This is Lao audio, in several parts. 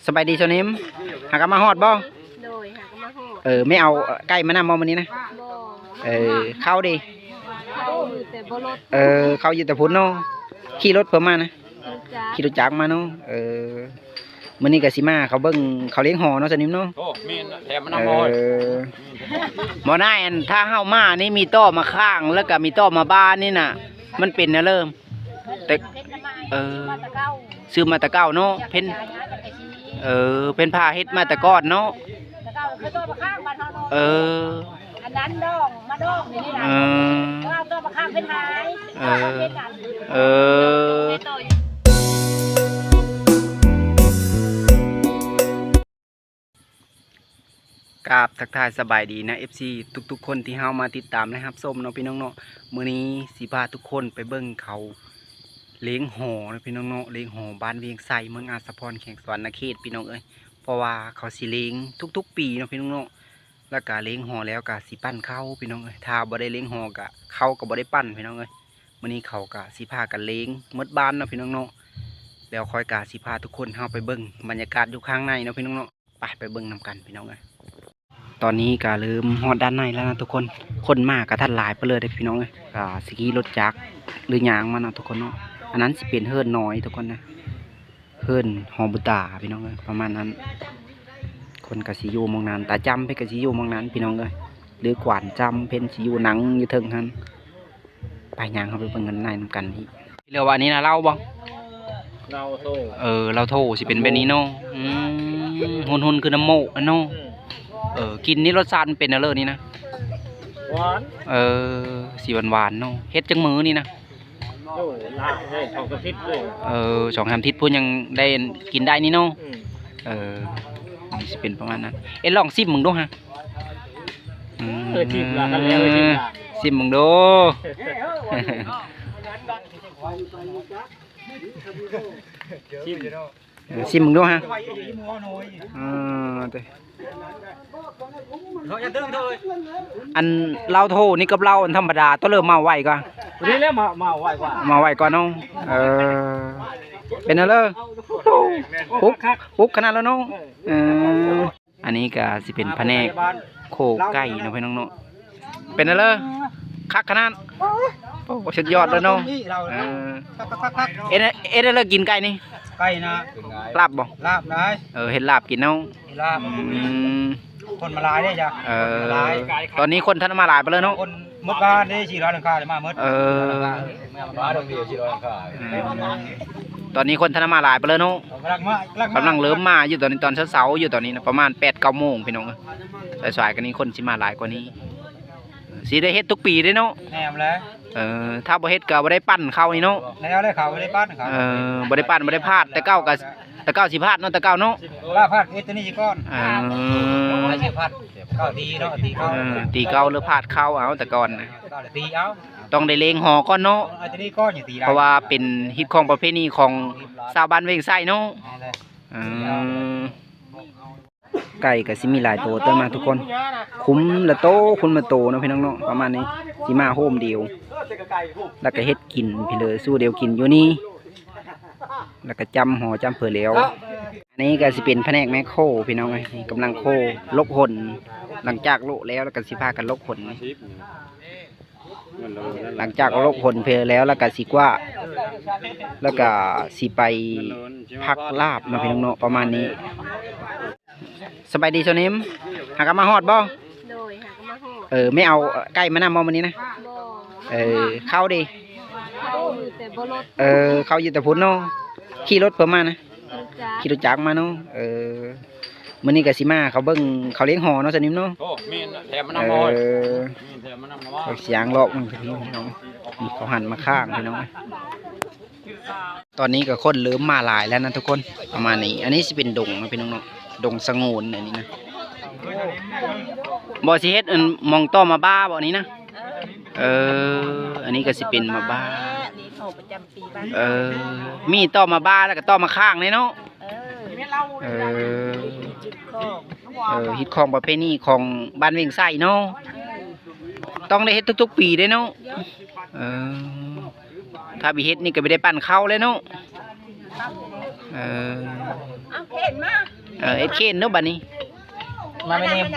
ສະບາຍດີຊາວນິມ ຫາກະມາຮອດບໍ່? ໂດຍ ຫາກະມາຮອດ. ເອີ ແມ່ເອົາໄກ່ມານຳບໍ່ມື້ນີ້ນະ? ບໍ່. ເອີ ເຂົ້າເດ? ເຂົ້າຢູ່ແຕ່ບໍ່ລົດ. ເອີ ເຂົ້າຢູ່ແຕ່ພຸ້ນເນາະ. ຂີ່ລົດເພິ່ນມານະ? ຂີ່ລົດຈັກ. ຂີ່ລົດຈັກມາເນາະ. ເອີ ມື້ນີ້ກະຊິມາເຂົາເບິ່ງເຂົາລ້ຽງຫໍເນາະຊາວນິມເນາະ. ໂອ້ ແມ່ນ ແຖມມານຳບໍ່? ເອີ ບໍ່ໄດ້ ອັນ ຖ້າເຮົາມານີ້ມີຕໍ່ມາຂ້າງ ແລ້ວກະມີຕໍ່ມາບ້ານນີ້ນະ ມັນເປັນແນວເລີມ ແຕ່ ເອີ ຊື້ມາແຕ່ເກົ່າເນາະ ເພັນ ເອີ ເພັນພາເຮັດມາແຕ່ກ່ອນເນາະ. ແຕ່ເກົ່າຄືຕໍ່ມາຂ້າງບ້ານເຮົາເນາະ. ເອີ ອັນນັ້ນດອງ ມາດອງນີ້ນະ. ເອີ ເອົາຕໍ່ມາຂ້າງເພັນຫາຍ. ເອີ ເອີ ກາບທັກທາຍສະບາຍດີນະ ເອັຟຊີ ທຸກໆຄົນທີ່ເຮົາມາຕິດຕາມ ແລະ ຮັບຊົມເນາະພີ່ນ້ອງເນາະ. ມື້ນີ້ຊິພາທຸກຄົນໄປເບິ່ງເຂົາລ້ຽງຫໍເນາະພີ່ນ້ອງເນາະ, ລ້ຽງຫໍບ້ານວຽງໄຊ ເມືອງອາດສະພອນ ແຂວງສະຫວັນນະເຂດ ພີ່ນ້ອງເອີຍ. ເພາະວ່າເຂົາຊິລ້ຽງທຸກໆປີເນາະພີ່ນ້ອງເນາະ, ແລ້ວກະລ້ຽງຫໍແລ້ວກະຊິປັ້ນເຂົ້າພີ່ນ້ອງເອີຍ. ຖ້າບໍ່ໄດ້ລ້ຽງຫໍກະເຂົ້າກະບໍ່ໄດ້ປັ້ນພີ່ນ້ອງເອີຍ. ມື້ນີ້ເຂົາກະຊິພາກັນລ້ຽງໝົດບ້ານເນາະພີ່ນ້ອງເນາະ. ແລ້ວຂ້ອຍກະຊິພາທຸກຄົນເຮົາໄປເບິ່ງບັນຍາກາດຢູ່ຂ້າງໃນເນາະພີ່ນ້ອງເນາະ. ໄປ ໄປເບິ່ງນຳກັນພີ່ນ້ອງເອີຍ. ຕອນນີ້ກະເລີ່ມຮອດດ້ານໃນແລ້ວນະທຸກຄົນ, ຄົນມາກະທັນຫຼາຍປານເລີຍເດ້ພີ່ນ້ອງເອີຍ. ກະຊິຂີ່ລົດຈັກ ຫຼື ຍ່າງມາເນາະທຸກຄົນເນາະ. ອັນນັ້ນຊິເປັນເຮືອນນ້ອຍທຸກຄົນນະ, ເຮືອນຫໍບຸນຕາພີ່ນ້ອງເອີຍ ປະມານນັ້ນ. ຄົນກະຊິຢູ່ໝ່ອງນັ້ນ, ຕາຈ້ຳເພິ່ນກະຊິຢູ່ໝ່ອງນັ້ນພີ່ນ້ອງເອີຍ ຫຼື ກວານຈ້ຳເພິ່ນຊິຢູ່ນັ່ງຢູ່ເທິງຫັ້ນ. ໄປ ຍ່າງເຂົ້າໄປເບິ່ງກັນໃນນຳກັນອີກ. ເລື່ອງວ່ານີ້ນະ ເຫຼົ້າບໍ່? ເຫຼົ້າໂທ. ເອີ ເຫຼົ້າໂທຊິເປັນແບບນີ້ເນາະ. ອືມ ຫຸ່ນໆຄືນ້ຳໂມກຫັ້ນເນາະ. ອືມ ເອີ ກິນນີ້ລົດຊາດມັນເປັນແນວເລີນີ້ນະ? ຫວານ. ເອີ ຊິຫວານໆເນາະ. ເຮັດຈັກມື້ນີ້ນະ? ໂອ້ ຫຼາຍເລີຍ ສອງສາມທິດເລີຍ. ເອີ ສອງສາມທິດພຸ້ນຍັງໄດ້ກິນໄດ້ນີ້ເນາະ. ອືມ ເອີ ມັນຊິເປັນປະມານນັ້ນ. ເອັດ ລອງຊິມເບິ່ງດູຫະ. ອືມ ເອີ ຊິມລະ ຄັນແລ້ວຊິມລະ ຊິມເບິ່ງດູ. ຊິມ ເອີ ຊິມເບິ່ງດູຫະ. ເອີ ເອີ ອັນເຫຼົ້າໂທນີ້ກັບເຫຼົ້າອັນທຳມະດາ ໂຕເລີເມົາໄວກວ່າ? ນີ້ແຫຼະ ເມົາ ເມົາໄວກວ່າ. ເມົາໄວກວ່າເນາະ. ເອີ ເປັນແນວເລີ ປຸກ ປຸກຂະໜາດແລ້ວເນາະ. ເອີ ອັນນີ້ກະຊິເປັນພະແນກໂຄໄກ່ເນາະພີ່ນ້ອງເນາະ. ເປັນແນວເລີ ຄັກຂະໜາດ. ໂອ້ ສຸດຍອດເລີຍເນາະ. ເອີ ເຮັດ ເຮັດແນວເລີກິນໄກ່ນີ້? ໄກ່ນະ ລາບບໍ່? ລາບໄດ້. ເອີ ເຮັດລາບກິນເນາະ. ລາບ ອືມ ຄົນມາຫຼາຍເດ້ຈ້ະ. ເອີ ຕອນນີ້ຄົນທັນມາຫຼາຍປານເລີເນາະ. ຄົນໝົດບ້ານເດ້ ສີ່ຮ້ອຍຫຼັງຄາມາໝົດ. ເອີ ຕອນນີ້ຄົນທັນມາຫຼາຍປານເລີເນາະ. ກຳລັງມາ ກຳລັງ ກຳລັງເລີ່ມມາຢູ່ຕອນນີ້ ຕອນເຊົ້າໆຢູ່ຕອນນີ້ນະ ປະມານແປດເກົ້າໂມງພີ່ນ້ອງ. ສາຍໆກະນີ້ຄົນຊິມາຫຼາຍກວ່ານີ້. ຊິໄດ້ເຮັດທຸກປີເດ້ເນາະ. ແມ່ນແຫຼະ. ເອີ ຖ້າບໍ່ເຮັດກະບໍ່ໄດ້ປັ້ນເຂົ້ານີ້ເນາະ. ແລ້ວເດ້ ເຂົ້າບໍ່ໄດ້ປັ້ນເຂົ້າ. ເອີ ບໍ່ໄດ້ປັ້ນ ບໍ່ໄດ້ພາດ. ແຕ່ເກົ່າກະ ແຕ່ເກົ່າຊິພາດເນາະ ແຕ່ເກົ່າເນາະ. ລາພາດເຮັດຕົວນີ້ຊິກ່ອນ. ເອີ ຊິພາດເຂົ້າດີເນາະ ດີເຂົ້າ. ເອີ ຕີເຂົ້າ ຫຼື ພາດເຂົ້າເອົາແຕ່ກ່ອນນະ. ເຂົ້າແລ້ວຕີເອົາ. ຕ້ອງໄດ້ເລັງຫໍກ່ອນເນາະ. ເອົາຕົວນີ້ກ່ອນ ຍັງຕີໄດ້. ເພາະວ່າເປັນຮີດຄອງປະເພນີຂອງຊາວບ້ານວຽງໄຊເນາະ. ແມ່ນແຫຼະ. ເອີ ໄກ່ກະຊິມີຫຼາຍໂຕເຕີບມາທຸກຄົນ. ຄຸ້ມລະໂຕ ຄຸ້ມລະໂຕເນາະພີ່ນ້ອງເນາະ ປະມານນີ້. ຊິມາໂຮມດຽວ ແລ້ວກະເຮັດກິນພີ້ເລີຍ ສູ່ດຽວກິນຢູ່ນີ້ ແລ້ວກະຈ້ຳຫໍຈ້ຳເຜີແລ້ວ. ອັນນີ້ກະຊິເປັນພະແນກແມກໂຄພີ່ນ້ອງເອີຍ ກຳລັງໂຄ ຫຼົກຫົນ. ຫຼັງຈາກຫຼົກແລ້ວ ແລ້ວກະຊິພາກັນຫຼົກຫົນ. ຫຼັງຈາກຫຼົກຫົນເພີແລ້ວ ແລ້ວກະຊິກວາດ ແລ້ວກະຊິໄປພັກລາບເນາະພີ່ນ້ອງເນາະ ປະມານນີ້. ສະບາຍດີຊາວນິມ ຫາກະມາຮອດບໍ່? ໂດຍ ຫາກະມາຮອດ. ເອີ ແມ່ເອົາໄກ່ມານຳບໍ່ມື້ນີ້ນະ? ບໍ່. ເອີ ເຂົ້າເດ? ເຂົ້າຢູ່ແຕ່ບໍ່ລົດ. ເອີ ເຂົ້າຢູ່ແຕ່ພຸ້ນເນາະ. ຂີ່ລົດເພິ່ນມານະ? ຂີ່ລົດຈັກ. ຂີ່ລົດຈັກມາເນາະ. ເອີ ມື້ນີ້ກະຊິມາເຂົາເບິ່ງເຂົາລ້ຽງຫໍເນາະ ຊາວນິມເນາະ. ໂອ້ ແມ່ນ ແຖມມານຳ. ເອີ ແຖມມານຳ. ເຂົາສຽງລອກມັນກະມີພີ່ນ້ອງ ນີ້ເຂົາຫັນມາຂ້າງພີ່ນ້ອງ. ຕອນນີ້ກະຄົນເລີ່ມມາຫຼາຍແລ້ວນະທຸກຄົນ ປະມານນີ້. ອັນນີ້ຊິເປັນດົງເນາະພີ່ນ້ອງເນາະ ດົງສະຫງວນອັນນີ້ນະ. ບໍ່ ຊິເຮັດອັນໝ່ອງຕໍ່ໝາກບ້າບໍ່ນີ້ນະ? ເອີ ອັນນີ້ກະຊິເປັນໝາກບ້າ. ເອີ ມີຕໍ່ໝາກບ້າ ແລ້ວກະຕໍ່ໝາກຂ່າງແດ່ເນາະ. ເອີ ເອີ ຮີດຄອງປະເພນີຂອງບ້ານວຽງໄຊເນາະ. ຕ້ອງໄດ້ເຮັດທຸກໆປີເດ້ເນາະ. ເອີ ຖ້າບໍ່ເຮັດນີ້ກະບໍ່ໄດ້ປັ້ນເຂົ້າແລ້ວເນາະ. ເອີ ເອົາເຂັນມາ ເອີ ເຮັດເຄນເນາະບັດນີ້ ມາແມ່ນີ່ ອັ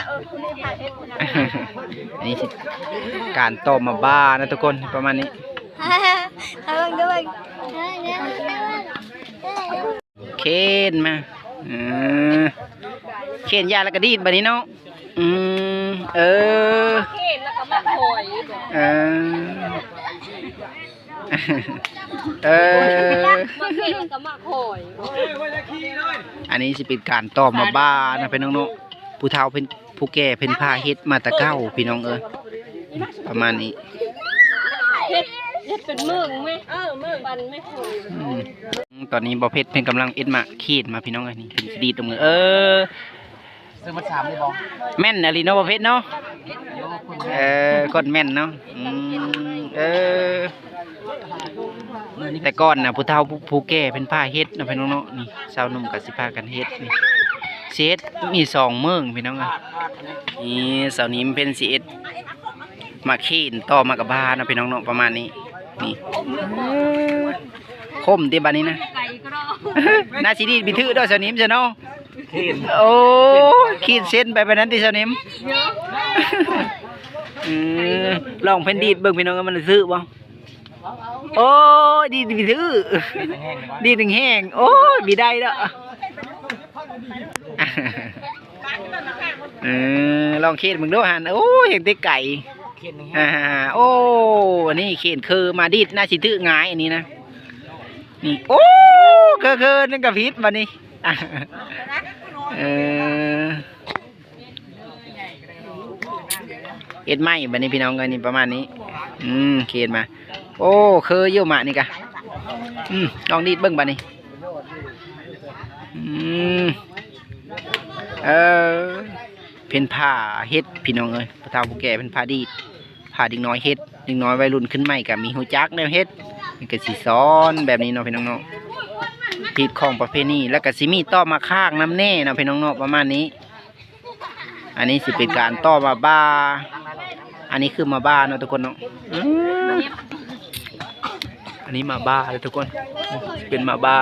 ນນີ້ຊິການຕໍ່ມາບ້ານະທຸກຄົນ ປະມານນີ້ ເອົາເບິ່ງເດີ ເຄນມາ ເອີ ເຄນຢາແລ້ວກະດີດບັດນີ້ເນາະ ອືມ ເອີ ເຄນແລ້ວກະມາຫອຍ ເອີ ເອີ ມາເຄນແລ້ວກະມາຫອຍ ອັນນີ້ຊິເປັນການຕໍ່ມາບ້ານະພີ່ນ້ອງເນາະ ຜູ້ເຖົ້າເພິ່ນ ຜູ້ແກ່ເພິ່ນພາເຮັດມາແຕ່ເກົ່າພີ່ນ້ອງເອີຍ ປະມານນີ້ ເຮັດ ເຮັດເປັນເໝິ້ງແມ ເອີ ເໝິ້ງ ປັ່ນແມ ອືມ ຕອນນີ້ບ່າວເພັດເພິ່ນກຳລັງເຮັດມາເຄນມາພີ່ນ້ອງເອີຍ ນີ້ເພິ່ນຊິດີດລົງມື ເອີ ຊື້ໝົດສາມນີ້ບໍ່? ແມ່ນອີ່ຫຼີເນາະບ່າວເພັດເນາະ ເອີ ຄົນແມ່ນເນາະ ອືມ ເອີ ແຕ່ກ່ອນນະ ຜູ້ເຖົ້າຜູ້ ຜູ້ແກ່ເພິ່ນພາເຮັດເນາະພີ່ນ້ອງເນາະ ນີ້ຊາວໜຸ່ມກະຊິພາກັນເຮັດນີ້ ຊິເຮັດມີສອງເໝິ້ງພີ່ນ້ອງເອີຍ ນີ້ສາວນິມເພິ່ນຊິເຮັດມາເຄນຕໍ່ມາກະບ້ານະພີ່ນ້ອງເນາະ ປະມານນີ້ ນີ້ ຄົມຕິບັດນີ້ນະ ໜ້າຊິດີດບິຖືດອກສາວນິມຊະເນາະ ໂອ້ ຂີດເສັ້ນໄປປານນັ້ນຕິສາວນິມ ເອີ ລອງເພິ່ນດີດເບິ່ງພີ່ນ້ອງ ມັນຖືກບໍ່? ໂອ້ຍ ດີດ ດີດ ດີດແຮງ ໂອ້ຍ ບໍ່ໄດ້ດອກ ເອີ ລອງເຄນເບິ່ງດູຫັ້ນ ໂອ້ຍ ເຮັດແຕ່ໄກ ເຄນແຮງ ອ່າ ໂອ້ ອັນນີ້ເຄນຄືມາດີດ ໜ້າຊິຖືກງ່າຍອັນນີ້ນະ ນີ້ ໂອ້ ຄື ຄື ໜຶ່ງກະຜິດບັດນີ້ ເອີ ເຮັດໃໝ່ບັດນີ້ພີ່ນ້ອງເອີຍ ນີ້ປະມານນີ້ ອືມ ເຄນມາ ໂອ້ ຄືຢູ່ມະນີ້ກະ ອືມ ລອງດີດເບິ່ງບັດນີ້ ອືມ ເອີ ເພິ່ນພາເຮັດພີ່ນ້ອງເອີຍ ຜູ້ເຖົ້າຜູ້ແກ່ເພິ່ນພາດີດ ພາເດັກນ້ອຍເຮັດ ເດັກນ້ອຍໄວລຸ້ນຂຶ້ນໃໝ່ກະມີຮູ້ຈັກແນວເຮັດ ເພິ່ນກະຊິສອນແບບນີ້ເນາະພີ່ນ້ອງເນາະ ຮີດຄອງປະເພນີ ແລ້ວກະຊິມີຕໍ່ມາຄ້າງນຳແດ່ເນາະພີ່ນ້ອງເນາະ ປະມານນີ້ ອັນນີ້ຊິເປັນການຕໍ່ມາບ້າ ອັນນີ້ຄືມາບ້າເນາະທຸກຄົນເນາະ ອືມ ອັນນີ້ມາບ້າເດີທຸກຄົນ ເປັນມາບ້າ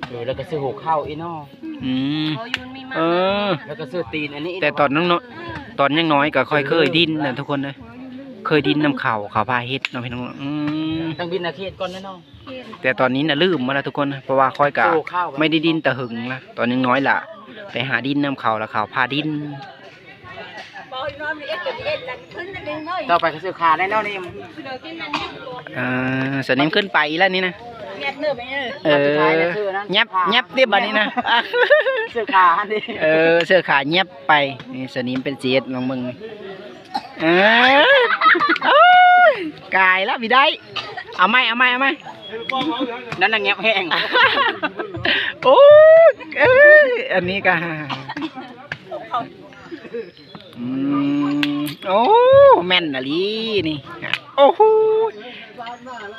ເອີ ແລ້ວກະຊື້ຫົວເຂົ້າອີກເນາະ ອືມ ເອີ ແລ້ວກະຊື້ຕີນອັນນີ້ ແຕ່ຕອນນ້ອຍ ຕອນຍັງນ້ອຍກະຂ້ອຍເຄີຍດິນນະທຸກຄົນເອີຍ ເຄີຍດິນນຳເຂົາ ເຂົາພາເຮັດເນາະພີ່ນ້ອງ ອືມ ຕ້ອງບິນນາເຂດກ່ອນເນາະ ແຕ່ຕອນນີ້ນະລືມໝົດລະທຸກຄົນ ເພາະວ່າຂ້ອຍກະໄມ່ໄດ້ດິນແຕ່ຫຶງລະ ຕອນຍັງນ້ອຍລະ ໄປຫາດິນນຳເຂົາລະ ເຂົາພາດິນ ຕໍ່ໄປກະຊື້ຂາໄດ້ເນາະນີ້ ອ່າ ສະນິມຂຶ້ນໄປອີກແລ້ວນີ້ນະ ເອີ ຍັບ ຍັບຕິບັດນີ້ນະ ຊື້ຂາຫັ້ນຕິ ເອີ ຊື້ຂາຍັບໄປ ນີ້ສະນິມເປັນເຈັດ ລອງເບິ່ງ ເອີ ໂອ້ຍ ກາຍລະ ບໍ່ໄດ້ ເອົາໃໝ່ ເອົາໃໝ່ ເອົາໃໝ່ ນັ້ນນະແງບແຮງ ໂອ້ຍ ເອີ ອັນນີ້ກະ ອືມ ໂອ້ ແມ່ນອີ່ຫຼີນີ້ ໂອ້ໂຫ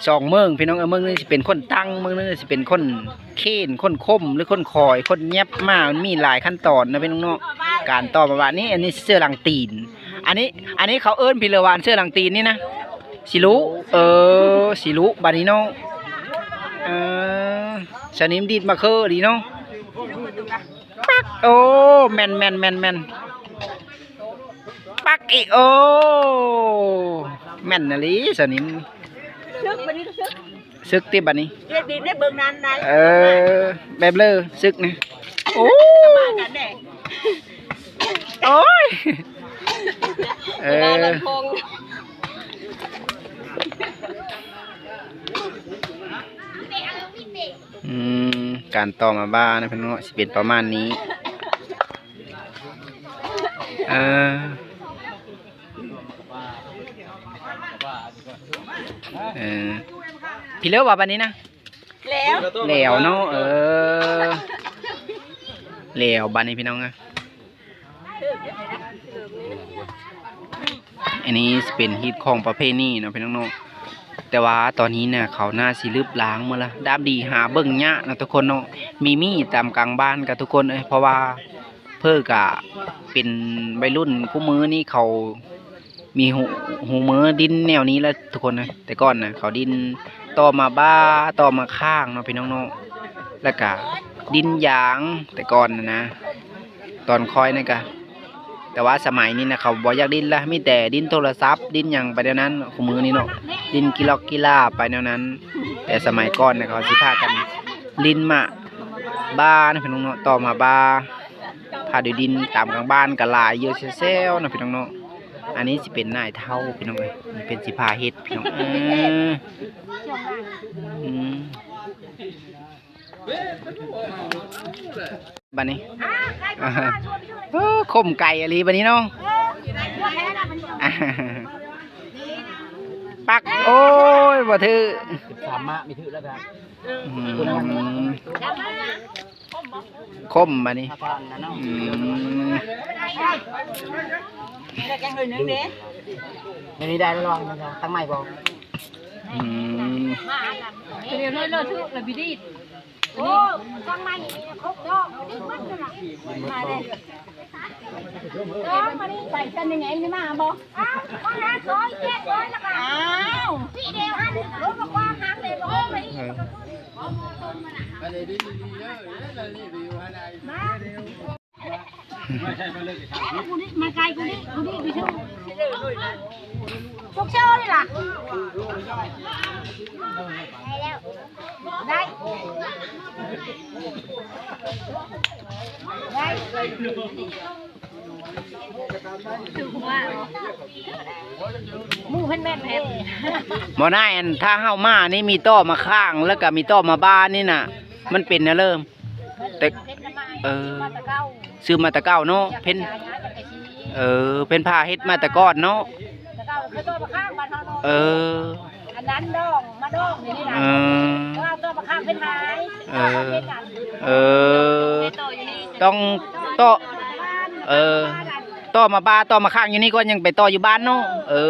ສອງເໝິ້ງພີ່ນ້ອງເອີຍ ເໝິ້ງໜຶ່ງຊິເປັນຄົນຕັ້ງ ເໝິ້ງໜຶ່ງຊິເປັນຄົນເຄນ ຄົນຄົມ ຫຼືຄົນຂ້ອຍ ຄົນແຫຍັບມາ ມັນມີຫຼາຍຂັ້ນຕອນນະພີ່ນ້ອງເນາະ ການຕໍ່ມາບາດນີ້ ອັນນີ້ເຊື້ອຫຼັງຕີນ ອັນນີ້ ອັນນີ້ເຂົາເອີ້ນພີລະວານເຊື້ອຫຼັງຕີນນີ້ນະ ຊິລຸ ເອີ ຊິລຸບາດນີ້ເນາະ ເອີ ສະນິມດີດມາເຄີດີເນາະ ປັກ ໂອ້ ແມ່ນໆໆໆ ປັກອີກ ໂອ້ ແມ່ນອີ່ຫຼີສະນິມ ຊຶກບາດນີ້ ຊຶກ ຊຶກຕິບາດນີ້ ເຮັດດິນໄດ້ເບິ່ງນັ້ນໄດ້ ເອີ ແບບເລີຊຶກນະ ໂອ້ ໂອ້ຍ ເອີ ອືມ ການຕໍ່ມາບ້ານະພີ່ນ້ອງເນາະ ຊິເປັນປະມານນີ້ ເອີ ເອີ ພີເລີວ່າບາດນີ້ນະ ແລ້ວ ແລ້ວເນາະ ເອີ ແລ້ວບາດນີ້ພີ່ນ້ອງເອີຍ ອັນນີ້ຊິເປັນຮີດຄອງປະເພນີເນາະພີ່ນ້ອງເນາະ ແຕ່ວ່າຕອນນີ້ນະ ເຂົາໜ້າຊິລຶບລ້າງໝົດລະ ດາບດີຫາເບິ່ງຍາກເນາະທຸກຄົນເນາະ ມີມີຕາມກາງບ້ານກະທຸກຄົນເອີຍ ເພາະວ່າເພິ່ນກະເປັນໄວລຸ້ນ ຄູ່ມື້ນີ້ເຂົາມີຮູ້ ຮູ້ມືດິນແນວນີ້ລະທຸກຄົນເອີຍ ແຕ່ກ່ອນນະ ເຂົາດິນຕໍ່ມາບ້າ ຕໍ່ມາຄ້າງເນາະພີ່ນ້ອງເນາະ ແລ້ວກະ ດິນຢາງແຕ່ກ່ອນນະ ຕອນຂ້ອຍນັ້ນກະ ແຕ່ວ່າສະໄໝນີ້ນະ ເຂົາບໍ່ຢາກດິນລະ ມີແຕ່ດິນໂທລະສັບ ດິນຫຍັງໄປແນວນັ້ນ. ຄູ່ມື້ນີ້ເນາະ ດິນກິລັອກກິລາໄປແນວນັ້ນ. ແຕ່ສະໄໝກ່ອນນະ ເຂົາຊິພາກັນຫຼິ້ນໝາກບ້ານພີ່ນ້ອງເນາະ ຕໍ່ໝາກບ້າ ພາດ້ວຍດິນຕາມກາງບ້ານກະຫຼາຍຢູ່ແຊວໆເນາະພີ່ນ້ອງເນາະ. ອັນນີ້ຊິເປັນນາຍເຖົ້າພີ່ນ້ອງເອີຍ ເພິ່ນຊິພາເຮັດພີ່ນ້ອງ ເອີ ອືມ ບາດນີ້ ໂອ້ ຂົມໄກ່ອີ່ຫຼີບາດນີ້ເນາະ ປັກ ໂອ້ຍ ບໍ່ຖືກ ສິບສາມມະ ມີຖືກແລ້ວກະ ອືມ ຂົມບາດນີ້ ອືມ ແກງໜຶ່ງເດ້ ໃນນີ້ໄດ້ລະ ລອງ ຕັ້ງໃໝ່ບໍ່? ອືມ ໂອ້ ຕັ້ງໃໝ່ຄົບດອກ ມາເດ້ ດອກ ມານີ້ ໄປກັນຍັງໄງ ມາບໍ່? ອ້າວ ຄົນລະສອງເຈັດຮ້ອຍລະກະ ອ້າວ ທີ່ດຽວຫັ້ນ ລົງມາຄວ້າງທາງເດ້ ບໍ່ໄປອີກ ມາ ມາໄກກວ່ານີ້ ກວ່ານີ້ໄປເຊີ ພວກເຊີນີ້ລະ ໄດ້ ໄດ້ ໝູ່ເພິ່ນແມ່ນແທ້ ບໍ່ນາຍ ອັນ ຖ້າເຮົາມານີ້ມີຕໍ່ໝາກຂ່າງ ແລ້ວກະມີຕໍ່ໝາກບ້ານີ້ນະ ມັນເປັນແນວເລີມ ແຕ່ ເອີ ຊື້ມາແຕ່ເກົ່າເນາະ ເພິ່ນ ເອີ ເພິ່ນພາເຮັດມາແຕ່ກ່ອນເນາະ ແຕ່ເກົ່າຄືຕົ້ນມະຂາມບ້ານເຮົາເນາະ ເອີ ອັນນັ້ນດອງ ມາດອງຢູ່ນີ້ນະ ເອີ ເພາະວ່າຕົ້ນມະຂາມເພິ່ນຫາຍ ເອີ ເອີ ຕ້ອງຕໍ່ ເອີ ຕໍ່ມາບ້າ ຕໍ່ມາຄ້າງຢູ່ນີ້ກ່ອນ ຍັງໄປຕໍ່ຢູ່ບ້ານເນາະ ເອີ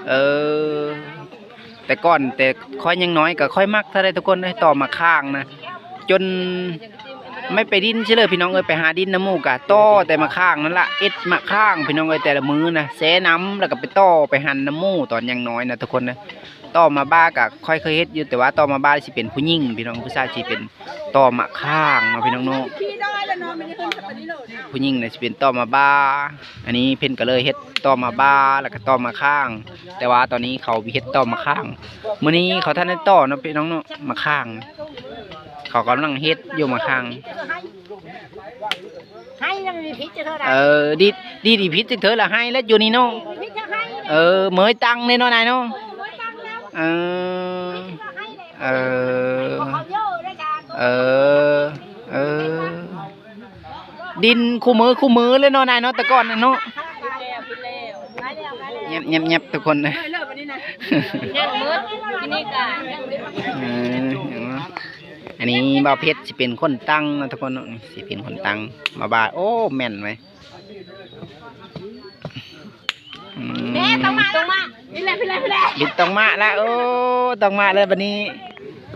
ເອີ. ແຕ່ກ່ອນແຕ່ຂ້ອຍຍັງນ້ອຍກະຂ້ອຍມັກເທົ່າໃດທຸກຄົນເອີຍ ຕໍ່ໝາກຂ່າງນະ ຈົນໄມ່ໄປດິນຊິເລີຍພີ່ນ້ອງເອີຍ ໄປຫາດິນນຳໝູ່ກະຕໍ່ແຕ່ໝາກຂ່າງນັ້ນລະ ເອັດໝາກຂ່າງພີ່ນ້ອງເອີຍ ແຕ່ລະມື້ນະ ແຊ່ນ້ຳ ແລ້ວກະໄປຕໍ່ໄປຫັນນຳໝູ່ຕອນຍັງນ້ອຍນະທຸກຄົນເອີຍ. ຕໍ່ໝາກບ້າກະຂ້ອຍເຄີຍເຮັດຢູ່ ແຕ່ວ່າຕໍ່ໝາກບ້າຊິເປັນຜູ້ຍິງພີ່ນ້ອງ ຜູ້ຊາຍຊິເປັນຕໍ່ໝາກຂ່າງເນາະພີ່ນ້ອງເນາະ ຜູ້ຍິງນະຊິເປັນຕໍ່ໝາກບ້າ. ອັນນີ້ເພິ່ນກະເລີຍເຮັດຕໍ່ໝາກບ້າ ແລ້ວກະຕໍ່ໝາກຂ່າງ ແຕ່ວ່າຕອນນີ້ເຂົາເຮັດຕໍ່ໝາກຂ່າງ ມື້ນີ້ເຂົາທັນໄດ້ຕໍ່ເນາະພີ່ນ້ອງເນາະ ໝາກຂ່າງ ເຂົາກຳລັງເຮັດຢູ່ໝາກຂ່າງ. ໄຮ່ນະ ມີພິດຈັກເທື່ອໃດ ເອີ ດີດ ດີດອີ່ພິດຈັກເທື່ອລະໄຮ່ແລ້ວຢູ່ນີ້ເນາະ ເອີ ເມີຍຕັງເດ້ເນາະນາຍເນາະ ເອີ ເອີ ເອີ ເອີ. ດິນຄູ່ມື້ຄູ່ມື້ເລີຍເນາະນາຍເນາະ ແຕ່ກ່ອນນະເນາະ. ແຍບໆໆ ທຸກຄົນເອີຍ ຍັງໝົດ ທີ່ນີ້ກະຍັງ ເອີ ອັນນີ້ບ່າວເພັດຊິເປັນຄົນຕັ້ງເນາະທຸກຄົນເນາະ ຊິເປັນຄົນຕັ້ງ ມາບ່າ ໂອ້ ແມ່ນເວີຍ. ອືມ ແມ່ ຕ້ອງມາ ຕ້ອງມາ ນີ້ແຫຼະ ພີ່ແຫຼະ ພີ່ແຫຼະ ບິດຕ້ອງມາລະ ໂອ້ ຕ້ອງມາແລ້ວບັດນີ້.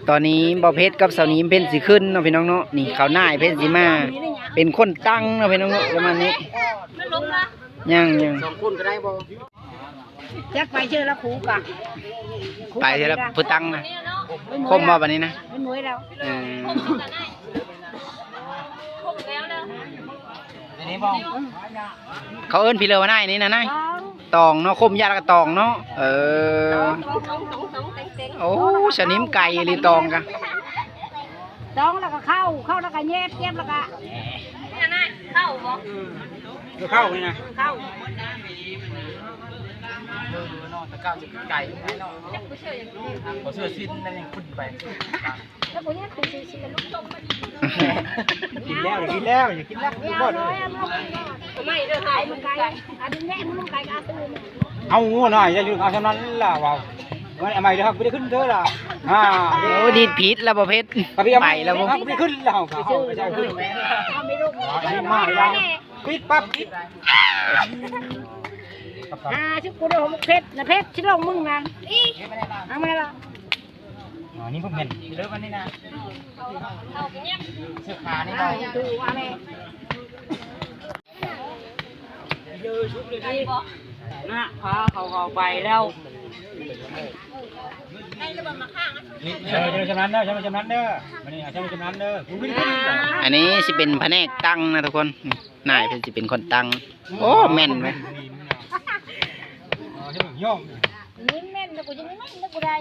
ຕອນນີ້ບ່າວເພັດກັບສາວນິມເພິ່ນຊິຂຶ້ນເນາະພີ່ນ້ອງເນາະ ນີ້ເຂົານາຍເພິ່ນຊິມາເປັນຄົນຕັ້ງເນາະພີ່ນ້ອງເນາະ ປະມານນີ້. ຍັງ ຍັງ ສອງຄົນກະໄດ້ບໍ່ ຈັກໄປເຈີລະຄູກະ ໄປເທື່ອລະຜູ້ຕັ້ງນະ ຄົມບໍ່ບັດນີ້ນະ ເອີ. ເຂົາເອີ້ນພີເລີວ່ານາຍນີ້ນະນາຍ ຕອງເນາະ ຄົມຢາກລະກະຕອງເນາະ ເອີ. ໂອ້ ສະໜິມໄກ່ອີ່ຫຼີຕອງກະ ຕອງລະກະເຂົ້າ ເຂົ້າລະກະແຍບ ແຍບລະກະ ເຂົ້າບໍ່ ເຂົ້ານີ້ນະ ເຂົ້າ ເອີ ເນາະ ແຕ່ເກົ່າຊິໄກ່ເນາະ ບໍ່ເຊື່ອຊິນນັ້ນຍັງຂຶ້ນໄປ. ກິນແລ້ວ ກິນແລ້ວ ຢ່າກິນແລ້ວ ກິນກ່ອນ ເອົາງົວໜ້ອຍ ຢ່າລືມເອົາສ່ຳນັ້ນລະ ເວົ້າ ເອົາໃໝ່ເດີ ບໍ່ໄດ້ຂຶ້ນເດີລະ ອ່າ ໂອ້ ດີດຜິດລະ ບໍ່ເພັດ ໄປແລ້ວ ບໍ່ໄດ້ຂຶ້ນລະ ມາລະ ປິດປັບ ປິດ ຫາຊິກູເດີ ເຜັດນະ ເຜັດຊິລົງມຶງນະ ເອົາມາລະ. ອໍ ນີ້ບໍ່ແມ່ນເດີ ອັນນີ້ນະ ເສື້ອຂານີ້ນະ ນະ ພາເຂົາເອົາໄປແລ້ວ. ເອີ ຈະໄດ້ຊຳນານເດີ ຈະໄດ້ຊຳນານເດີ ບາດນີ້ອາຈານຈະຊຳນານເດີ. ອັນນີ້ຊິເປັນພະແນກຕັ້ງນະທຸກຄົນ ນີ້ນາຍເພິ່ນຊິເປັນຄົນຕັ້ງ. ໂອ້ ແມ່ນເວີຍ. ນີ້ແມ່ນແລ້ວ ກູຍັງແມ່ນແລ້ວ ກູໄດ້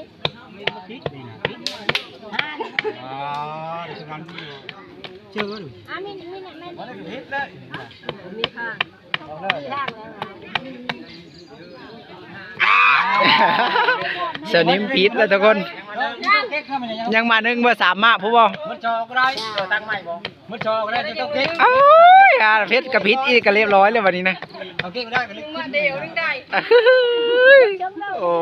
ເຈີ ອ່າ ມີ ມີ ແມ່ນ ມີທາງ ສະນິມຜິດແລ້ວທຸກຄົນ. ຍັງມາໜຶ່ງບໍ່ ສາມມະພຸ້ນບໍ່? ໝົດຈໍກໍໄດ້ ເອົາຕັ້ງໃໝ່ບໍ່? ໝົດຈໍກໍໄດ້ ຕ້ອງເກັບ. ໂອ້ຍ ອ່າ ເພັດກໍຜິດອີກ ກໍລຽບຮ້ອຍແລ້ວບັດນີ້ນະ. ເອົາເກັບໄດ້ກໍເລີຍ ມາດຽວໜຶ່ງໄດ້. ໂອ້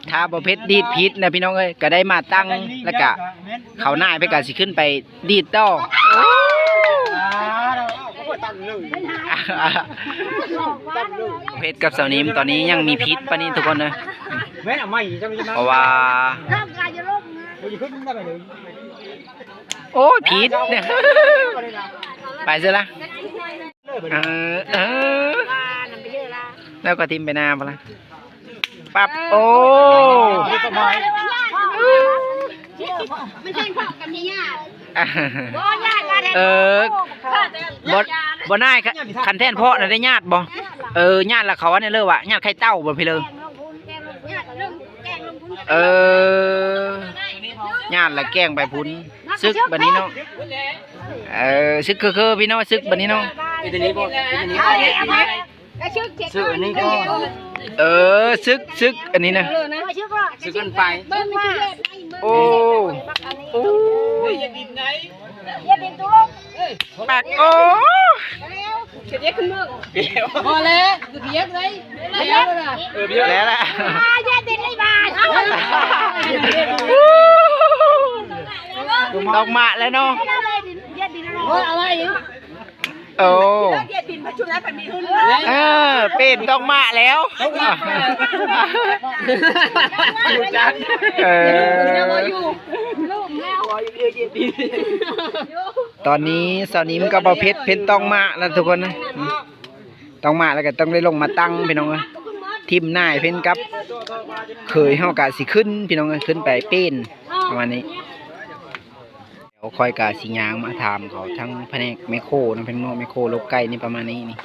ຖ້າບໍ່ເພັດດີດຜິດນະພີ່ນ້ອງເອີຍ ກໍໄດ້ມາຕັ້ງ ແລ້ວກະເຂົາໜ້າຍໄປກະຊິຂຶ້ນໄປດີດຕໍ່. ເພັດກັບສາວນິມຕອນນີ້ຍັງມີພິດປານນີ້ທຸກຄົນເອີຍ. ເພາະວ່າ ໂອ້ຍ ຜິດ ໄປຊະລະ. ເອີ ເອີ ແລ້ວກໍຖິ້ມໄປໜ້າພຸ້ນລະ. ປັບ ໂອ້ ມັນແຂ່ງເພາະກັນຍາກ ບໍ່ຍາກ ເອີ ບໍ່ ບໍ່ນາຍ ຄັນແທ່ນເພາະນະໄດ້ຍາດບໍ່? ເອີ ຍາດລະເຂົາວ່າແນວເລີວ່າ ຍາດໄຂ່ເຕົ້າບໍ່ພີ່ເລີ? ເອີ ຍາດລະແກ່ງໄປພຸ້ນ. ສຶກບັດນີ້ເນາະ ເອີ ສຶກຄືໆ ພີ່ນ້ອງ ສຶກບັດນີ້ເນາະ. ເປັນອັນນີ້ບໍ່? ເປັນອັນນີ້ບໍ່? ຊື້ອັນນີ້ກໍ ເອີ ຊຶກ ຊຶກອັນນີ້ນະ ຊຶກກັນໄປ. ໂອ້ ໂອ້ຍ ປາກ ໂອ້ ບໍ່ແລ້ວ ແລ້ວລະ ແລ້ວລະ ດອກໝາກແລ້ວເນາະ. ໂອ້ ເອີ ເປັນດອກໝາກແລ້ວ. ເອີ ຕອນນີ້ສາວນິມກັບບ່າວເພັດເປັນດອກໝາກແລ້ວທຸກຄົນນະ. ອືມ ດອກໝາກແລ້ວກໍຕ້ອງໄດ້ລົງມາຕັ້ງພີ່ນ້ອງເອີຍ. ຖິ້ມໜ້າຍເພິ່ນກັບເຂີຍເຮົາກໍຊິຂຶ້ນພີ່ນ້ອງເອີຍ ຂຶ້ນໄປເປັນປະມານນີ້. ດຽວຂ້ອຍກະຊິຍ່າງມາຖາມເຂົາທາງພະແນກແມກໂຄນະ ເພິ່ນເນາະ ແມກໂຄລົກໄກ່ນີ້ປະມານນີ້ນີ້.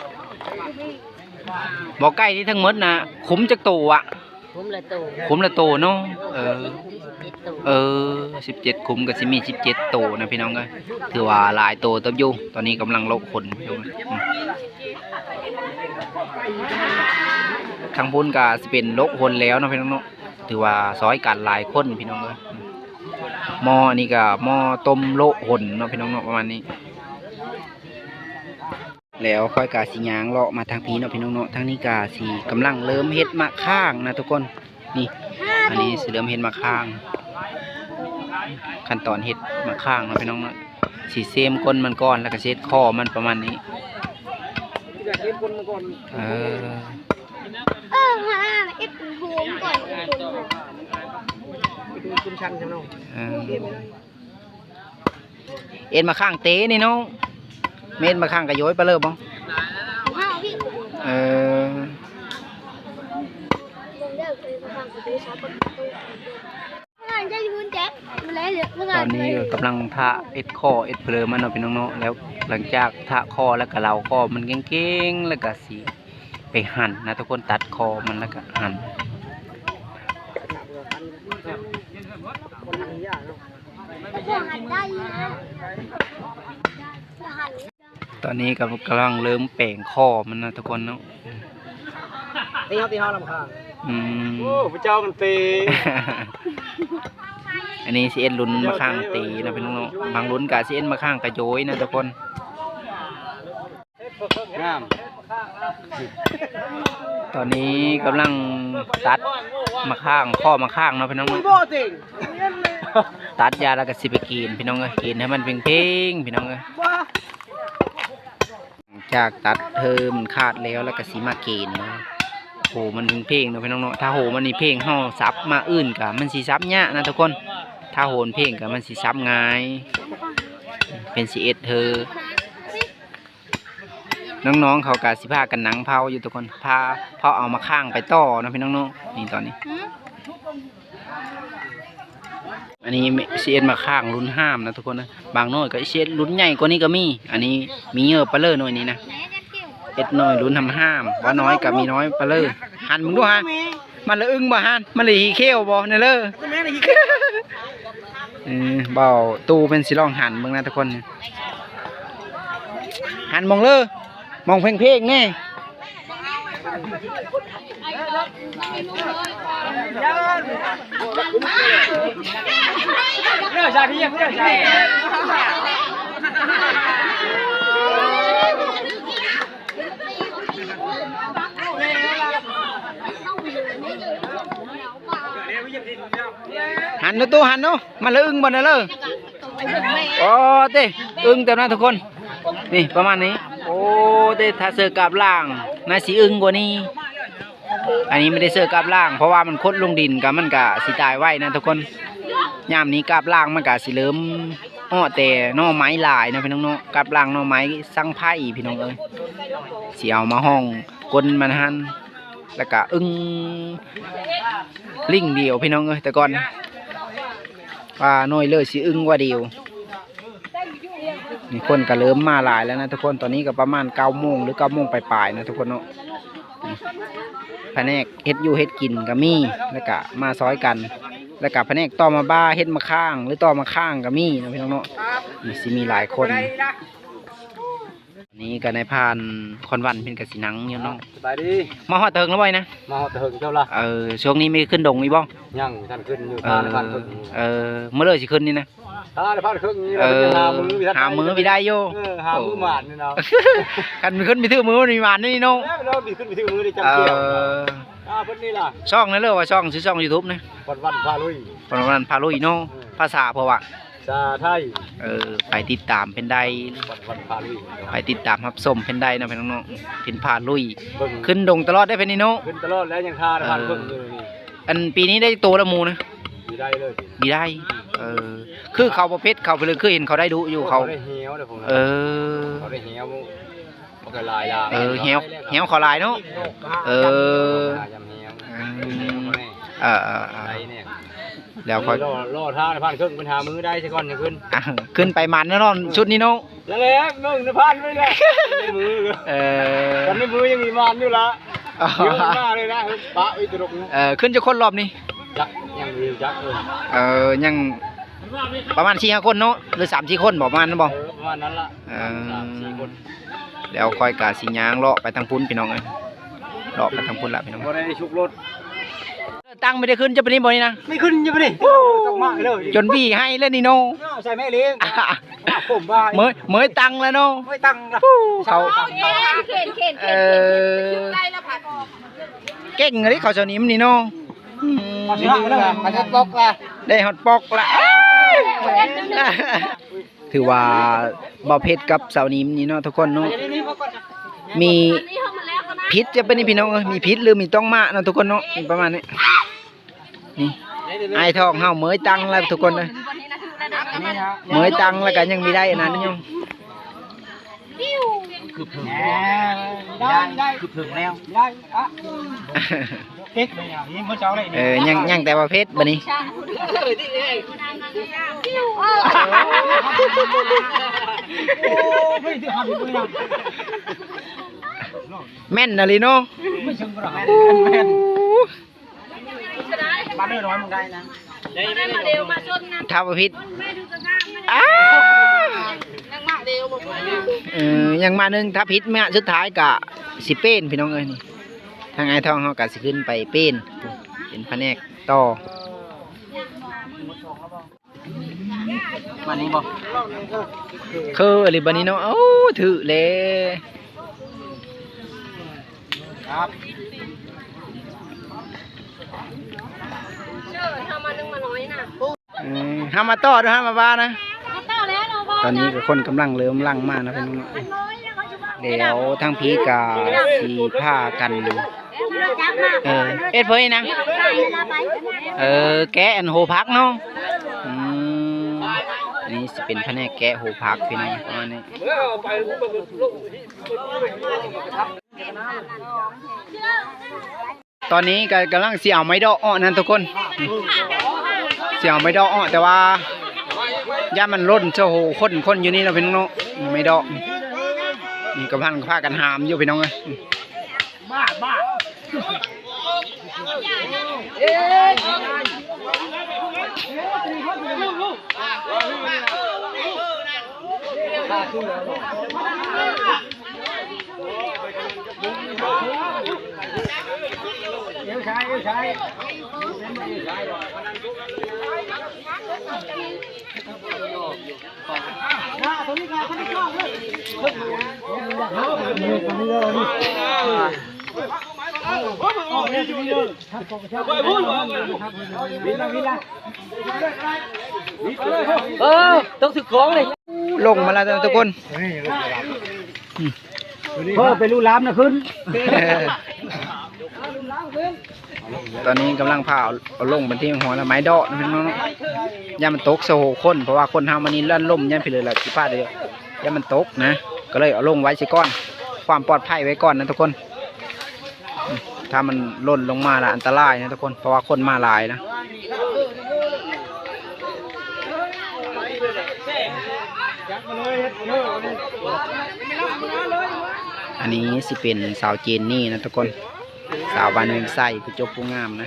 ບໍ່ ໄກ່ນີ້ທັງໝົດນະ ຄຸ້ມຈັກໂຕອະ? ຄຸ້ມລະໂຕ ຄຸ້ມລະໂຕເນາະ. ເອີ ສິບເຈັດໂຕ ເອີ ສິບເຈັດຄຸ້ມກໍຊິມີສິບເຈັດໂຕນະພີ່ນ້ອງເອີຍ. ຖືວ່າຫຼາຍໂຕເຕີບຢູ່. ຕອນນີ້ກຳລັງໂລະຂົນພີ່ນ້ອງເອີຍ. ອືມ ທາງພຸ້ນກໍຊິເປັນໂລະຂົນແລ້ວເນາະພີ່ນ້ອງເນາະ. ຖືວ່າຊ່ອຍກັນຫຼາຍຄົນພີ່ນ້ອງເອີຍ. ໝໍ້ອັນນີ້ກໍໝໍ້ຕົ້ມໂລະຂົນເນາະພີ່ນ້ອງເນາະ ປະມານນີ້. ແລ້ວຂ້ອຍກໍຊິຍ່າງເລາະມາທາງພີ້ເນາະພີ່ນ້ອງເນາະ. ທາງນີ້ກໍຊິກຳລັງເລີ່ມເຮັດໝາກຂ່າງນະທຸກຄົນ. ນີ້ ອັນນີ້ຊິເລີ່ມເຮັດໝາກຂ່າງ ຂັ້ນຕອນເຮັດໝາກຂ່າງເນາະພີ່ນ້ອງເນາະ. ຊິເຊມກົ້ນມັນກ່ອນ ແລ້ວກໍຊິເຮັດຂໍ້ມັນປະມານນີ້. ເອີ ເອີ ຫາເຮັດໂຮມກ່ອນ ເອີ ເອັດມາຂ້າງເຕນີ້ເນາະ ແມ່ນມາຂ້າງກະໂຢຍໄປເລີຍບໍ່? ເອີ ຕອນນີ້ກໍກຳລັງຖ້າເອັດຂໍ້ເອັດເພີມມັນເນາະ ພີ່ນ້ອງເນາະ. ແລ້ວຫຼັງຈາກຖ້າຂໍ້ແລ້ວກໍເລົາຂໍ້ມັນເກັ່ງໆ ແລ້ວກໍຊິໄປຫັນນະທຸກຄົນ ຕັດຂໍ້ມັນແລ້ວກໍຫັນ. ຕອນນີ້ກໍກຳລັງເລີ່ມແປງຂໍ້ມັນນະທຸກຄົນເນາະ. ຕີເຮົາ ຕີເຮົາລຳຄາງ ອືມ ໂອ້ ພະເຈົ້າມັນຕີ. ອັນນີ້ຊິເອັດລຸ້ນມາຂ້າງຕີນະພີ່ນ້ອງເນາະ. ບາງລຸ້ນກໍຊິເອັດມາຂ້າງກະໂຢຍນະທຸກຄົນ. ງາມ ຕອນນີ້ກຳລັງຕັດມາຂ້າງ ຂໍ້ມາຂ້າງເນາະພີ່ນ້ອງເນາະ. ຕັດຢາແລ້ວກໍຊິໄປເກນພີ່ນ້ອງເອີຍ ເກນໃຫ້ມັນເພງໆ ພີ່ນ້ອງເອີຍ. ຫຼັງຈາກຕັດເທີມັນຂາດແລ້ວ ແລ້ວກໍຊິມາເກນເນາະ. ໂຫມັນເພງໆ ເນາະພີ່ນ້ອງເນາະ. ຖ້າໂຫມັນນີ້ເພງ ເຮົາສັບມາອື່ນກໍມັນຊິສັບຍາກນະທຸກຄົນ. ຖ້າໂຫນເພງກໍມັນຊິສັບງ່າຍ. ເພິ່ນຊິເອັດເທີ ນ້ອງໆ ເຂົາກະຊິພາກັນນັ່ງເຜົາຢູ່ທຸກຄົນ ພາເຜົາເອົາມາຂ້າງໄປຕໍ່ເນາະພີ່ນ້ອງເນາະ. ນີ້ຕອນນີ້ ຫືມ ອັນນີ້ຊິເຮັດໝາກຂ່າງລຸ້ນຫ້າມນະທຸກຄົນນະ. ບາງໜ່ວຍກໍຊິເຮັດລຸ້ນໃຫຍ່ກວ່ານີ້ກໍມີ. ອັນນີ້ມີເຍີະປະເລີໜ່ວຍນີ້ນະ. ເຮັດໜ່ວຍລຸ້ນຫ້າມໆ ວ່ານ້ອຍກໍມີນ້ອຍປະເລີ. ຫັນເບິ່ງດູຫາ ມັນລະອຶ່ງບໍ່ຫັ້ນ? ມັນລະຂີ້ເຂ້ວບໍ່? ນັ້ນເລີ. ເອີ ເບົາຕູ້ເພິ່ນຊິລອງຫັນເບິ່ງນະທຸກຄົນ. ຫັນມອງເລີ ມອງເພງໆ ແນ່. ຫັນດູຕູ້ ຫັນດູ ມັນລະອຶ່ງບໍ່ນະເລີ. ໂອ້ເຕະ ອຶ່ງເຕັມນະທຸກຄົນ. ນີ້ປະມານນີ້. ໂອ້ເຕະ ຖ້າເສີກາບລ່າງໜ້າຊິອຶ່ງກວ່ານີ້. ອັນນີ້ບໍ່ໄດ້ເສີກາບລ່າງ ເພາະວ່າມັນຂົດລົງດິນ ກໍມັນກໍຊິຕາຍໄວນະທຸກຄົນ. ຍາມນີ້ກາບລ່າງມັນກໍຊິເລີ່ມເອາະແຕ່ໜໍ່ໄມ້ຫຼາຍເນາະພີ່ນ້ອງເນາະ. ກາບລ່າງໜໍ່ໄມ້ສັງໄພພີ່ນ້ອງເອີຍ ຊິເອົາມາຫ້ອງກົ້ນມັນຫັ້ນ. ແລ້ວກະອຶ່ງລິ້ງດຽວພີ່ນ້ອງເອີຍ. ແຕ່ກ່ອນວ່າໜ່ວຍເລີຊິອຶ່ງກວ່າດຽວ. ນີ້ຄົນກະເລີ່ມມາຫຼາຍແລ້ວນະທຸກຄົນ. ຕອນນີ້ກະປະມານເກົ້າໂມງ ຫຼື ເກົ້າໂມງປາຍໆນະທຸກຄົນເນາະ. ນີ້ພະແນກເຮັດຢູ່ເຮັດກິນກະມີ ແລ້ວກະມາຊ່ອຍກັນ. ແລ້ວກະພະແນກຕໍມາບ້າ ເຮັດໝາກຂ່າງ ຫຼື ຕໍໝາກຂ່າງກະມີເນາະພີ່ນ້ອງເນາະ. ນີ້ຊິມີຫຼາຍຄົນ. ນີ້ກໍນາຍພານຄອນວັນເພິ່ນກໍຊິນັ່ງຢູ່ເນາະ. ສະບາຍດີ. ມາຮອດເຖິງແລ້ວບໍ່ນະ? ມາຮອດເຖິງເຈົ້າລະ. ເອີ ຊ່ວງນີ້ມີຂຶ້ນດົງອີກບໍ່? ຍັງ ບໍ່ທັນຂຶ້ນຢູ່. ເອີ ພານເພິ່ນ. ເອີ ມື້ເລີຊິຂຶ້ນນີ້ນະ? ພານເພິ່ນນີ້ ເອີ ຫາມື້ ຫາມື້ບໍ່ໄດ້ຢູ່. ເອີ ຫາມື້ໝານນີ້ເນາະ. ຄັນຂຶ້ນໄປຖືກມື້ມັນມີໝານນີ້ເນາະ. ເອີ ເຮົາໄປຂຶ້ນໄປຖືກມື້ໄດ້ຈຳແກ້ວ. ເອີ ຫາເພິ່ນນີ້ລະ. ຊ່ອງນັ້ນເລີວ່າຊ່ອງ ຊື່ຊ່ອງຢູທູບນະ? ຄອນວັນພາລຸຍ. ຄອນວັນພາລຸຍເນາະ. ເອີ ພາສາເພິ່ນວ່າ ສາໄທ. ເອີ ໄປຕິດຕາມເພິ່ນໄດ້ ວັນ ວັນພາລຸຍເນາະ. ໄປຕິດຕາມຮັບຊົມເພິ່ນໄດ້ເນາະພີ່ນ້ອງເນາະ. ເພິ່ນພາລຸຍ ເບິ່ງ ຂຶ້ນດົງຕະຫຼອດເດ້ເພິ່ນນີ້ເນາະ. ຂຶ້ນຕະຫຼອດແລ້ວ ຍັງທາ ເອີ ທານເບິ່ງຢູ່ນີ້. ອັນປີນີ້ໄດ້ໂຕລະໝູ່ນະ? ບໍ່ໄດ້ເລີຍ ບໍ່ໄດ້. ເອີ ຄືເຂົາບໍ່ເພັດ ເຂົາໄປເລີຍ ຄືເຫັນເຂົາໄດ້ດຸຢູ່ ເຂົາ ເຂົາໄດ້ແຮວເດ້. ເອີ ເຂົາໄດ້ແຮວ ມັນກໍຫຼາຍລາ ເອີ ແຮວ ແຮວເຂົາຫຼາຍເນາະ. ເອີ ອືມ ເອີ ເອີ ເອີ ໄດ້ແນ່. ແລ້ວຄ່ອຍ ລໍ ລໍຖ້າພານເຄິ່ງເພິ່ນຫາມື້ໄດ້ຊະກ່ອນຈັ່ງຂຶ້ນ. ອ່າ ຂຶ້ນໄປໝານແນ່ນອນຊຸດນີ້ເນາະ. ນັ້ນແຫຼະ ເບິ່ງນະພານໄປແຫຼະ ໃນມື. ເອີ ກັນໃນມືຍັງມີໝານຢູ່ລະ. ອໍ ດຽວມາເລີຍນະ ປະໄວ້ຕະຫຼົກ. ເອີ ຂຶ້ນຈັກຄົນລອບນີ້? ຈັກ ຍັງບໍ່ຮູ້ຈັກເລີຍ. ເອີ ຍັງປະມານສີ່ຫ້າຄົນເນາະ ຫຼື ສາມສີ່ຄົນບໍ ປະມານນັ້ນບໍ? ເອີ ປະມານນັ້ນລະ. ເອີ ສາມສີ່ຄົນ. ແລ້ວຂ້ອຍກະຊິຍ່າງເລາະໄປທາງພຸ້ນພີ່ນ້ອງເອີຍ ເລາະໄປທາງພຸ້ນລະພີ່ນ້ອງ. ບໍ່ໄດ້ຊຸກລົດ. ຕັ້ງໄປໄດ້ຂຶ້ນຈະໄປນີ້ບໍ່ນີ້ນະ? ໄດ້ຂຶ້ນຈະໄປນີ້. ໂອ້ ຕົກມາເລີຍ ຈົນຫວີໄຫ້ແລ້ວນີ້ເນາະ. ໃສ່ແມ່ເລ້ງ ຜົມວ່າເມີຍ ເມີຍຕັງແລ້ວເນາະ. ເມີຍຕັງລະ ເຂົາ ເອີ ເກັ່ງເລີຍເຂົາເຈົ້ານີ້ມັນນີ້ເນາະ. ອືມ ໄດ້ຮອດປອກລະ ໄດ້ຮອດປອກລະ. ຖືວ່າບ່າວເພັດກັບສາວນິມນີ້ເນາະທຸກຄົນເນາະ ມີຜິດຈະເປັນນີ້ພີ່ນ້ອງເອີຍ ມີຜິດຫຼືມີຕ້ອງມາເນາະທຸກຄົນເນາະ ປະມານນີ້. ນີ້ອ້າຍທອງເຮົາເມີຍຕັງແລ້ວທຸກຄົນເອີຍ ເມີຍຕັງແລ້ວກໍຍັງມີໄດ້ອັນນັ້ນຢູ່. ຄືບເຖິງ ໄດ້ ໄດ້ ຄືບເຖິງແລ້ວ ໄດ້ ປະ ເຮັດ ນີ້ມື້ເຊົ້າໄດ້ ເອີ ຍັງ ຍັງແຕ່ວ່າເພັດບັດນີ້. ແມ່ນອີ່ຫຼີເນາະ. ຖ້າບໍ່ຜິດ ອ້າ ເອີ ຍັງມາໜຶ່ງ ຖ້າຜິດມາສຸດທ້າຍກະຊິເປັນ ພີ່ນ້ອງເອີຍ. ນີ້ທາງອ້າຍທອງເຮົາກະຊິຂຶ້ນໄປເປັນ ເປັນພະແນກຕໍ່. ມານີ້ບໍ່? ຄືອີ່ຫຼີບັດນີ້ເນາະ. ໂອ້ ຖືກແລ້ວ ຄັບ. ເອີ ເຮົາມາຕໍ່ເດີ້ ເຮົາມາວ່ານະ. ມາຕໍ່ແລ້ວເນາະ. ຕອນນີ້ກໍຄົນກຳລັງເລີ່ມຫຼັ່ງມານະພີ່ນ້ອງເນາະ. ແລ້ວທາງພີ້ກະຊິພາກັນ ເອີ ເຮັດເພິ່ນນະ ເອີ ແກະອັນໂຫຜັກເນາະ. ອືມ ອັນນີ້ຊິເປັນພະແນກແກະໂຫຜັກພີ່ນ້ອງ ປະມານນີ້. ຕອນນີ້ກໍກຳລັງຊິເອົາໄມ້ເດາະອອກນັ້ນທຸກຄົນ. ຊິເອົາໄມ້ດອກອອກ ແຕ່ວ່າຢ້ານມັນຫຼົ່ນ ໂອ້ໂຫ ຄົນ ຄົນຢູ່ນີ້ເນາະ ພີ່ນ້ອງເນາະ ໄມ້ດອກ ນີ້ກຳລັງພາກັນຫາມຢູ່ ພີ່ນ້ອງເອີຍ. ເອີ ຕ້ອງຖືກຂອງເລີຍ ລົງມາແລ້ວທຸກຄົນ. ເອີ ໄປລຸລາມນະຂຶ້ນ. ຕອນນີ້ກຳລັງພາເອົາ ເອົາລົງໄປທີ່ຫົວລະໄມ້ເດາະນະພີ່ນ້ອງເນາະ ຢ້ານມັນຕົກໃສ່ຫົວຄົນ ເພາະວ່າຄົນເຮົາມັນນີ້ລ້ນລົ້ມ ຢ້ານພີເລີລະຊິພາດ ຢ້ານມັນຕົກນະ ກໍເລີຍເອົາລົງໄວ້ຊິກ່ອນ ຄວາມປອດໄພໄວ້ກ່ອນນະທຸກຄົນ. ຖ້າມັນຫຼົ່ນລົງມາລະອັນຕະລາຍນະທຸກຄົນ ເພາະວ່າຄົນມາຫຼາຍນະ. ອັນນີ້ຊິເປັນສາວເຈນນີ້ນະທຸກຄົນ ສາວບ້ານເຮືອນໄຊ ຜູ້ຈົບຜູ້ງາມນະ.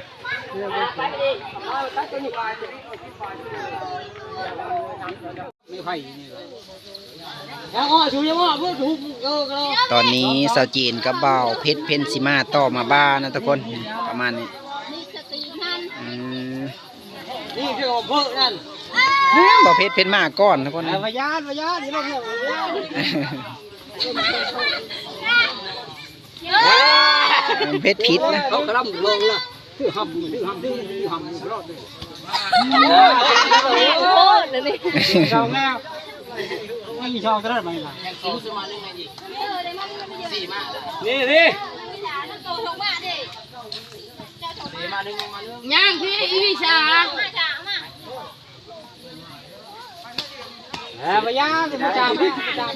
ຕອນນີ້ສາວເຈນກັບບ່າວເພັດ ເພັນຊິມາຕໍ່ມາບ້ານນະທຸກຄົນ ປະມານນີ້. ອືມ ນີ້ຄືອຳເພີນັ້ນ ບ່າວເພັດ ເພັນມາກ່ອນທຸກຄົນ. ເອີ ບໍ່ຢ້ານ ບໍ່ຢ້ານ ເພັດຜິດນະ ເຂົາກຳລັງລອງລະ ຖືຫຳ ຖືຫຳ ຖືຫຳຕະຫຼອດເລີຍ. ໂອ້ໂຫ ນີ້ ນີ້ ນີ້ ນີ້ ຍ່າງພີ້ ອີວິຊາ ເອີ ບໍ່ຢ່າ ບໍ່ຈ້າ ບໍ່ຈ້າ.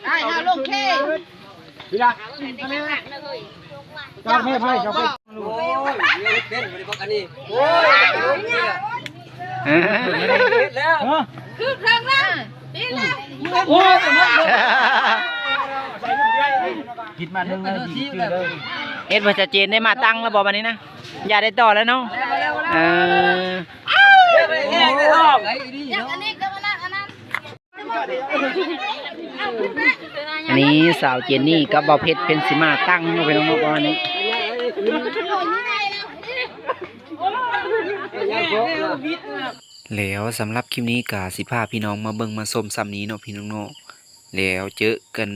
ໄດ້ ເຮົາລົງເຄ ພີ້ລະ ຈອດແມ່ໄພ ຈອດແມ່. ໂອ້ຍ ເຮັດເປັນບໍ່ໄດ້ບັກອັນນີ້ ໂອ້ຍ ເຮັດແລ້ວ ຄືເຄິ່ງລະ ປີລະ ໂອ້ຍ ຜິດມາໜຶ່ງນາທີ ເຮັດບໍ່ຊັດເຈນ ໄດ້ມາຕັ້ງແລ້ວບໍ່ບັດນີ້ນະ? ຢ່າໄດ້ຕໍ່ແລ້ວເນາະ ເອີ ເຮັດໄດ້ແຮງໄດ້ທ້ອງ ອັນນີ້ກໍອັນນັ້ນ ອັນນີ້ສາວເຈນນີ້ກັບບ່າວເພັດ ເພິ່ນຊິມາຕັ້ງເນາະ ພີ່ນ້ອງເນາະ ປະມານນີ້. ແລ້ວສຳລັບຄລິບນີ້ກໍຊິພາພີ່ນ້ອງມາເບິ່ງມາຊົມສ່ຳນີ້ເນາະ ພີ່ນ້ອງເນາະ. ແລ້ວເຈີກັນ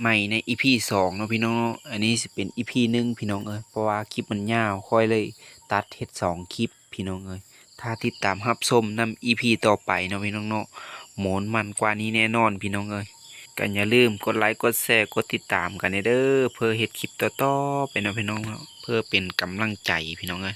ໃໝ່ໃນອີພີສອງເນາະ ພີ່ນ້ອງເນາະ. ອັນນີ້ຊິເປັນອີພີໜຶ່ງ ພີ່ນ້ອງເອີຍ ເພາະວ່າຄລິບມັນຍາວ ຂ້ອຍເລີຍຕັດເຮັດສອງຄລິບ ພີ່ນ້ອງເອີຍ. ຖ້າຕິດຕາມຮັບຊົມນຳອີພີຕໍ່ໄປເນາະ ພີ່ນ້ອງເນາະ ມ່ວນມັນກວ່ານີ້ແນ່ນອນ ພີ່ນ້ອງເອີຍ. ກໍຢ່າລືມກົດໄລ ກົດແຊ ກົດຕິດຕາມກັນແດ່ເດີ ເພື່ອເຮັດຄລິບຕໍ່ໆໄປເນາະ ພີ່ນ້ອງເນາະ ເພື່ອເປັນກຳລັງໃຈ ພີ່ນ້ອງເອີຍ.